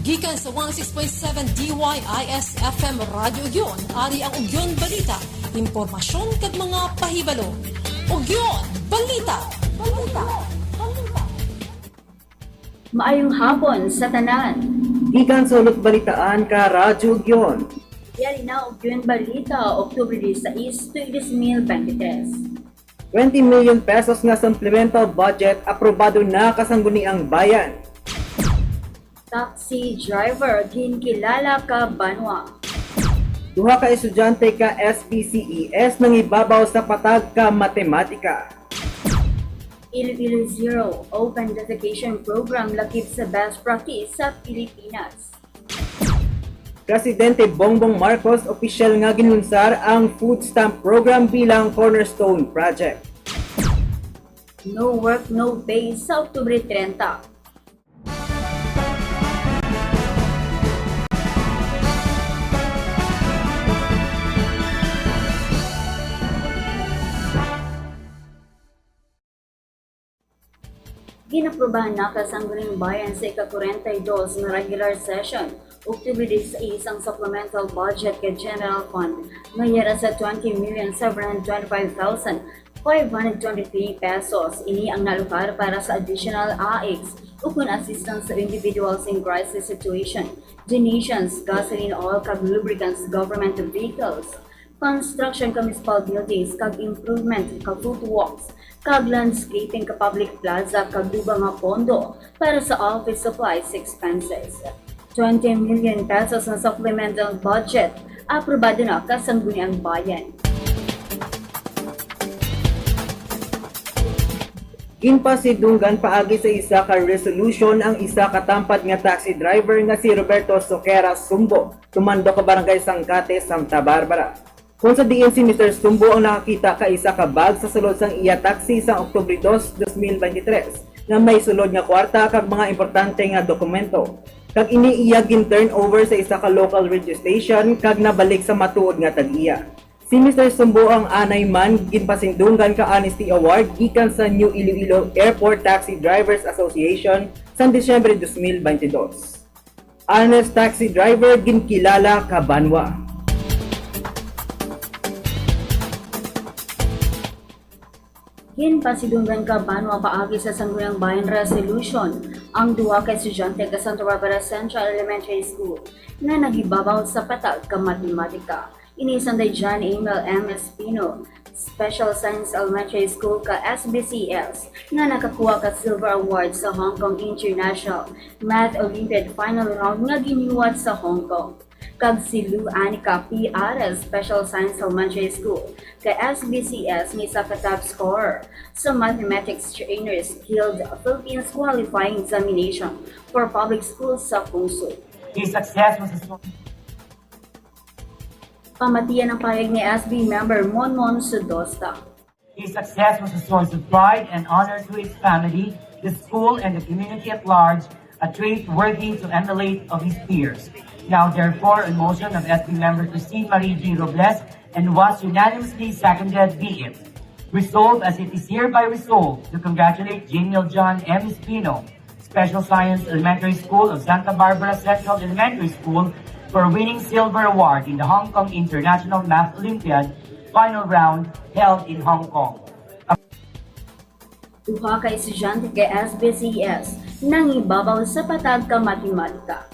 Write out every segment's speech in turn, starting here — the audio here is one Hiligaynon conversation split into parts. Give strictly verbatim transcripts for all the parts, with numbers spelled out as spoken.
Gikan sa one oh six point seven D Y I S F M Radyo Ugyon, ari ang Ugyon Balita, impormasyon kag mga pahibalo. Ugyon Balita. Balita. Balita. Maayong hapon sa tanan. Gikan sa Hulot Balitaan ka Radyo Ugyon. Yari na Ugyon Balita, Oktubre disisais, tuig dos mil bente tres. Twenty million pesos nga supplemental budget aprobado na ka Sangguniang Bayan. Taxi driver ginkilala ka banwa. Duha ka estudyante ka S B C E S nangibabaw sa patag ka matematika. Iloilo Zero Open Defecation Program lakip sa best practice sa Pilipinas. Presidente Bongbong Marcos opisyal nga ginlunsar ang food stamp program bilang cornerstone project. No work, no pay sa Oktubre trenta. Ginaprubahan na ka Sangguniang Bayan sa ika-kwarenta y dos nga regular session, Oktubre disisais, ang supplemental budget kay General Fund nga yara sa twenty million seven hundred twenty-five thousand five hundred twenty-three pesos. Ini ang nalukar para sa additional A I Cs ukon assistance sa individuals in crisis situation, donations, gasoline, oil, kag lubricants, government vehicles, construction ka municipal buildings kag improvement ka footwalks kag landscaping ka public plaza kag dugang nga pondo para sa office supplies expenses. Twenty million pesos nga supplemental budget aprobado na ka Sangguniang Bayan. Ginpasidunggan paagi sa isa ka resolution ang isa ka tampad nga taxi driver nga si Roberto Soquera Sumbo, tumandok ka Barangay Sangkate, Santa Barbara. Kung sa diin si Mister Sumbo ang nakakita ka isa ka bag sa sulod sang iya taxi sang Oktubre dos, dos mil bente tres, nga may sulod nga kwarta kag mga importante nga dokumento. Kag ini iya gin-turn over sa isa ka local radio station kag nabalik sa matuod nga tag-iya. Si Mister Sumbo ang anay man ginpasindunggan ka Honesty Award gikan sa New Iloilo Airport Taxi Drivers Association sang Disyembre dos mil bente dos. Honest taxi driver ginkilala ka banwa. Ginpasidunggan ka banwa paagi sa Sangguniang Bayan Resolution ang duha ka estudyante ka Santa Barbara Central Elementary School nga naghibabaw sa patag ka matematika. Ini sanday John Emil M. Espino, Special Science Elementary School ka S B C S, nga nakakuha ka Silver Award sa Hong Kong International Math Olympiad Final Round nga ginhiwat sa Hong Kong, kag si Lu Anika P. Ares, Special Science Elementary School ka S B C S, nga isa ka top scorer sa Mathematics Trainers Guild Philippines Qualifying Examination for Public Schools sa Pungsod. His success was a source Pamatian ang pahayag ni S B member Monmon Sudosta. His success was a source of pride and honor to his family, the school, and the community at large, a trait worthy to emulate of his peers. Now, therefore, on motion of S B member Christine Marie G. Robles and was unanimously seconded, be it resolved as it is hereby resolved to congratulate Janiel John M. Espino, Special Science Elementary School of Santa Barbara Central Elementary School, for winning Silver Award in the Hong Kong International Math Olympiad Final Round held in Hong Kong. Duha ka estudyante kay S B C S nangibabaw sa patag ka matematika.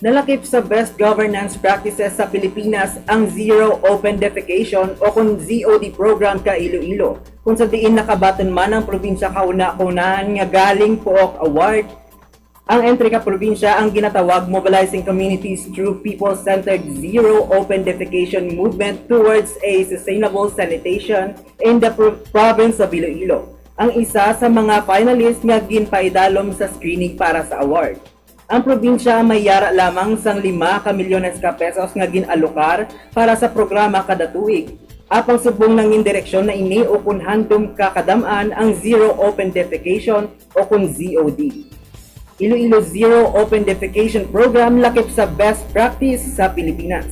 Nalakip sa best governance practices sa Pilipinas ang zero open defecation o kon Z O D program ka Iloilo, kung sa diin nakabaton man ang probinsya kahuna-hunahan nga galing Pook Award. Ang entry ka probinsya ang ginatawag Mobilizing Communities Through People-Centered Zero Open Defecation Movement Towards a Sustainable Sanitation in the Pro- Province of Iloilo, ang isa sa mga finalist nga ginpaidalom sa screening para sa award. Ang probinsya may yara lamang sang lima ka milyones ka pesos nga gin-alokar para sa programa kada tuig. Apang subong nangin direksyon na ini ukon handom ka kadam-an ang zero open defecation o kon Z O D. Iloilo Zero Open Defecation Program lakip sa best practice sa Pilipinas.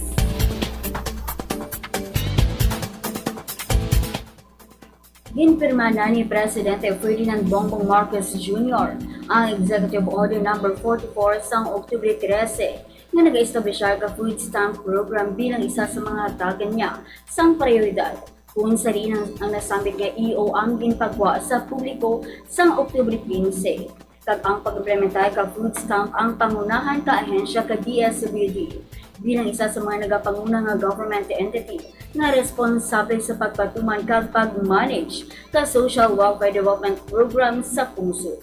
Ginpirma na ni Presidente Ferdinand Bongbong Marcos Junior ang Executive Order Number forty-four sang Oktubre trese nga nag-establishar ka food stamp program bilang isa sa mga hatagan niya sang prioridad, kung sa diin ang, ang nasambit nga E O ang ginpagwa sa publiko sang Oktubre quince, kag ang pag-implementar ka food stamp ang pangunahan ka ahensya ka D S W D bilang isa sa mga nagapanguna nga government entity nga responsable sa pagpatuman kag pag-manage ka social welfare development program sa pungsod.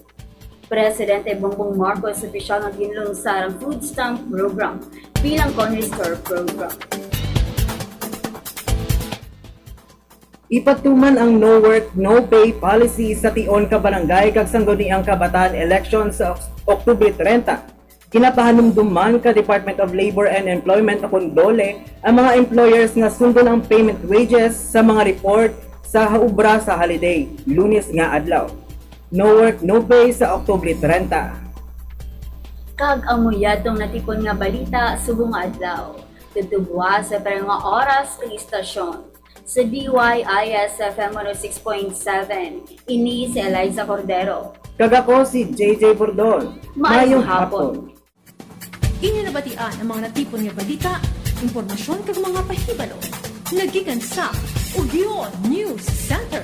Presidente Bongbong Marcos opisyal nga ginlunsar ang food stamp program bilang Conristore program. Ipatuman ang no work, no pay policy sa tion ka barangay kag sangguniang kabataan election sa Oks-, Oktubre trenta. Ginapahanumduman ka Department of Labor and Employment o kon DOLE ang mga employers nga sundon ang payment wages sa mga report sa obra sa holiday, Lunes nga adlaw. No work, no pay sa Oktubre trenta. Kag amo yadtong natipon nga balita subong nga adlaw. Tugtugwa sa parehong nga oras kag istasyon. Sa D Y I S F M one oh six point seven, ini si Eliza Cordero. Kag ako si J J Bordon. Maayong hapon. Inyo nabatian ang mga natipon nga balita, impormasyon kag mga pahibalo nga gikan sa Ugyon News Center.